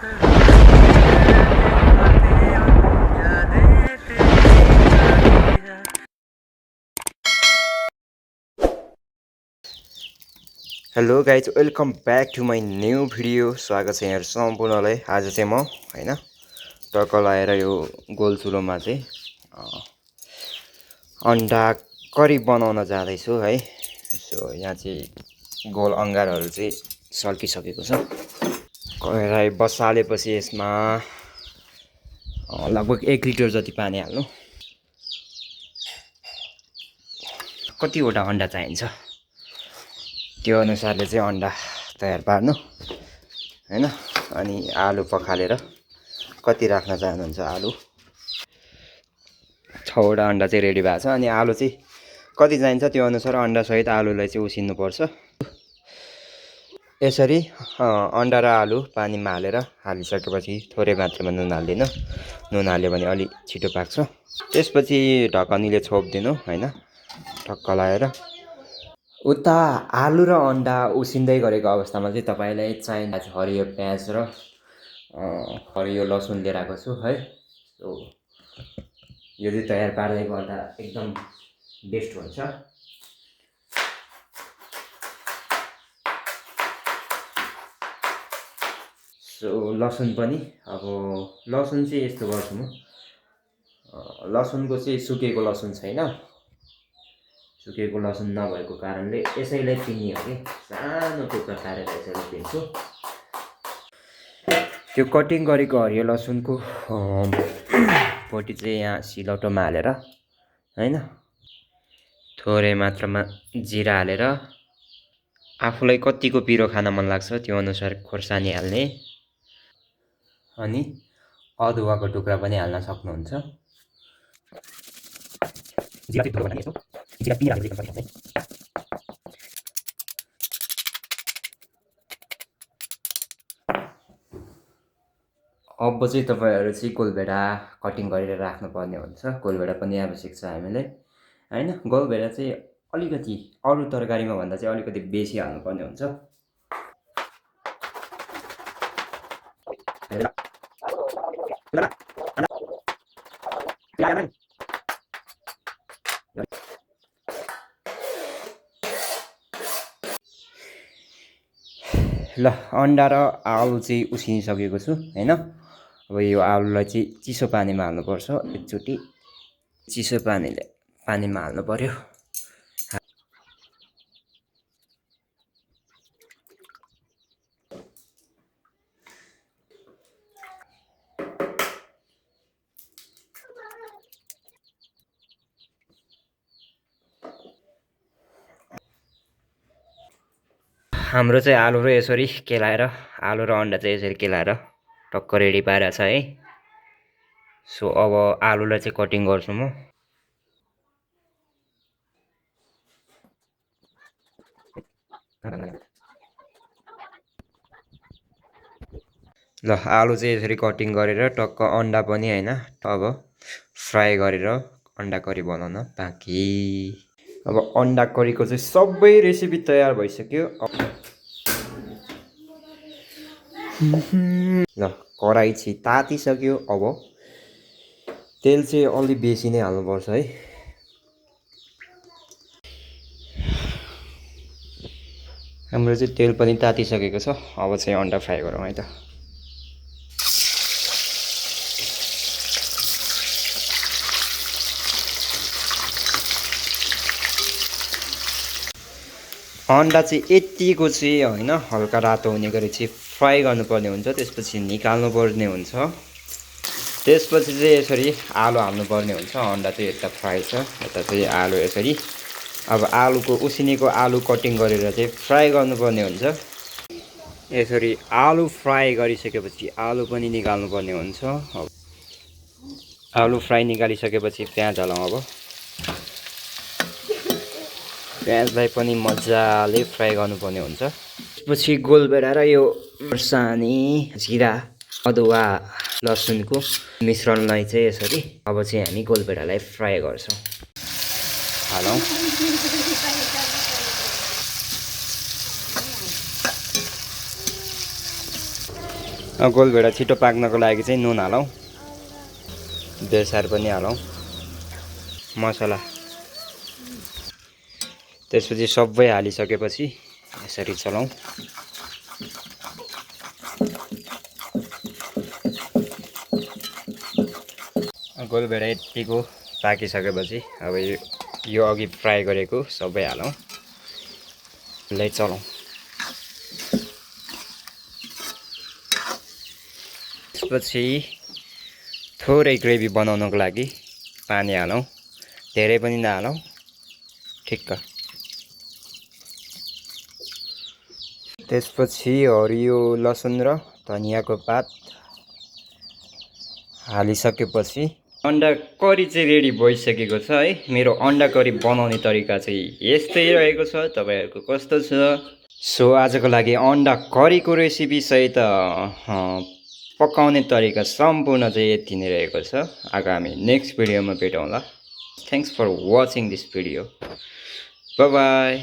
Hello guys, welcome back to my new video. स्वागत छ यहाँहरू सम्पूर्णलाई। आज चाहिँ म होइन टक्क लगाएर यो गोल चुलोमा चाहिँ अन्डा करी बनाउन जाँदैछु है। सो यहाँ चाहिँ गोल अङ्गारहरू चाहिँ सल्किसकेको छ। कराई बसालेपछि यसमा लगभग 1 लिटर जति पानी हाल्नु। कतिवटा अन्डा चाहिन्छ त्यो अनुसारले चाहिँ अन्डा तयार पार्नु हैन। अनि आलु पखालेर कति राख्न चाहनुहुन्छ आलु 6वटा अन्डा चाहिँ रेडी भएको छ। अनि आलु चाहिँ कति चाहिन्छ त्यो अनुसार अन्डा सहित आलुलाई चाहिँ उसिन्नु पर्छ। यसरी अन्डा र आलु पानीमा हालिसकेपछि थोरै मात्रामा नुन हाल्दिनु। नुन हाल्यो भने अलि छिटो पाक्छ। त्यसपछि ढकनीले छोपिदिनु हैन, ठक्क लगाएर। उता आलु र अन्डा उसिन्दै गरेको अवस्थामा चाहिँ तपाईलाई चाहिने हरियो प्याज र हरियो लसुन लिएर आएको छु है। सो यो चाहिँ तयार पार्दै गर्दा एकदम बेस्ट हुन्छ। सो लसुन पनि अब लसुन चाहिँ यस्तो गर्छु म, लसुनको चाहिँ सुकेको लसुन छैन। सुकेको लसुन नभएको कारणले यसैलाई पिनी हो कि सानो टुक्रा पारेर यसैलाई पिन्छु। त्यो कटिङ गरेको हरियो लसुनको पोटी चाहिँ यहाँ सिलौटोमा हालेर हैन, थोरै मात्रामा जिरा हालेर आफूलाई कतिको पिरो खान मन लाग्छ त्यो अनुसार खोर्सानी हाल्ने। अनि अदुवाको टुक्रा पनि हाल्न सक्नुहुन्छ। जिरा चाहिँ बनाउने यस्तो जिरा पिरा हालेर एकदम सही। अब चाहिँ तपाईहरु चाहिँ गोलभेडा कटिङ गरेर राख्नुपर्ने हुन्छ। गोलभेडा पनि आवश्यक छ हामीलाई हैन। गोलभेडा चाहिँ अलिकति अरु तरकारीमा भन्दा चाहिँ अलिकति बेसी हाल्नुपर्ने हुन्छ। ल अन्डा र आलु चाहिँ उसिनिसकेको छु हैन। अब यो आलुलाई चाहिँ चिसो पानीमा हाल्नुपर्छ। एकचोटि चिसो पानीमा हाल्नु पर्यो। हाम्रो चाहिँ आलु र यसरी केलाएर आलु र अन्डा चाहिँ यसरी केलाएर टक्क रेडी पारेको छ है। सो अब आलुलाई चाहिँ कटिङ गर्छु म। ल आलु चाहिँ यसरी कटिङ गरेर टक्क अन्डा पनि हैन अब फ्राई गरेर अन्डा करी बनाउन बाँकी। अब अन्डा करीको चाहिँ सबै रेसिपी तयार भइसक्यो। ल कराई चाहिँ तातिसक्यो। अब तेल चाहिँ अलि बेसी नै हाल्नुपर्छ है। हाम्रो चाहिँ तेल पनि तातिसकेको छ। अब चाहिँ अन्डा फ्राई गरौँ है त। अन्डा चाहिँ यतिको चाहिँ हैन, हल्का रातो हुने गरी चाहिँ फ्राई गर्नुपर्ने हुन्छ। त्यसपछि निकाल्नु पर्ने हुन्छ। त्यसपछि चाहिँ यसरी आलु हाल्नुपर्ने हुन्छ। अन्डा चाहिँ यता फ्राई छ, यता चाहिँ आलु यसरी। अब आलुको उसिनेको आलु कटिङ गरेर चाहिँ फ्राई गर्नुपर्ने हुन्छ। यसरी आलु फ्राई गरिसकेपछि आलु पनि निकाल्नुपर्ने हुन्छ। आलु फ्राई निकालिसकेपछि प्याज हालौँ। अब प्याजलाई पनि मजाले फ्राई गर्नुपर्ने हुन्छ। त्यसपछि गोलभेडा र यो खोर्सानी, जिरा, अदुवा, लसुनको मिश्रणलाई चाहिँ यसरी अब चाहिँ हामी गोलभेडालाई फ्राई गर्छौँ। हालौँ। गोलभेडा छिटो पाक्नको लागि चाहिँ नुन हालौँ, बेसार पनि हालौँ, मसला, त्यसपछि सबै हालिसकेपछि यसरी चलाउँ। गोलभेडा यतिको पाकिसकेपछि अब यो अघि फ्राई गरेको सबै हालौँ, यसलाई चलाउँ। त्यसपछि थोरै ग्रेभी बनाउनको लागि पानी हालौँ, धेरै पनि नहालौँ, ठिक्क। त्यसपछि हरियो लसुन र धनियाँको पात हालिसकेपछि अन्डा करी चाहिँ रेडी भइसकेको छ है। मेरो अन्डा करी बनाउने तरिका चाहिँ यस्तै रहेको छ। तपाईँहरूको कस्तो छ? सो आजको लागि अन्डा करीको रेसिपी सहित पकाउने तरिका सम्पूर्ण चाहिँ यति नै रहेको छ। आगामी नेक्स्ट भिडियोमा भेटौँला। Thanks for watching this video. Bye by.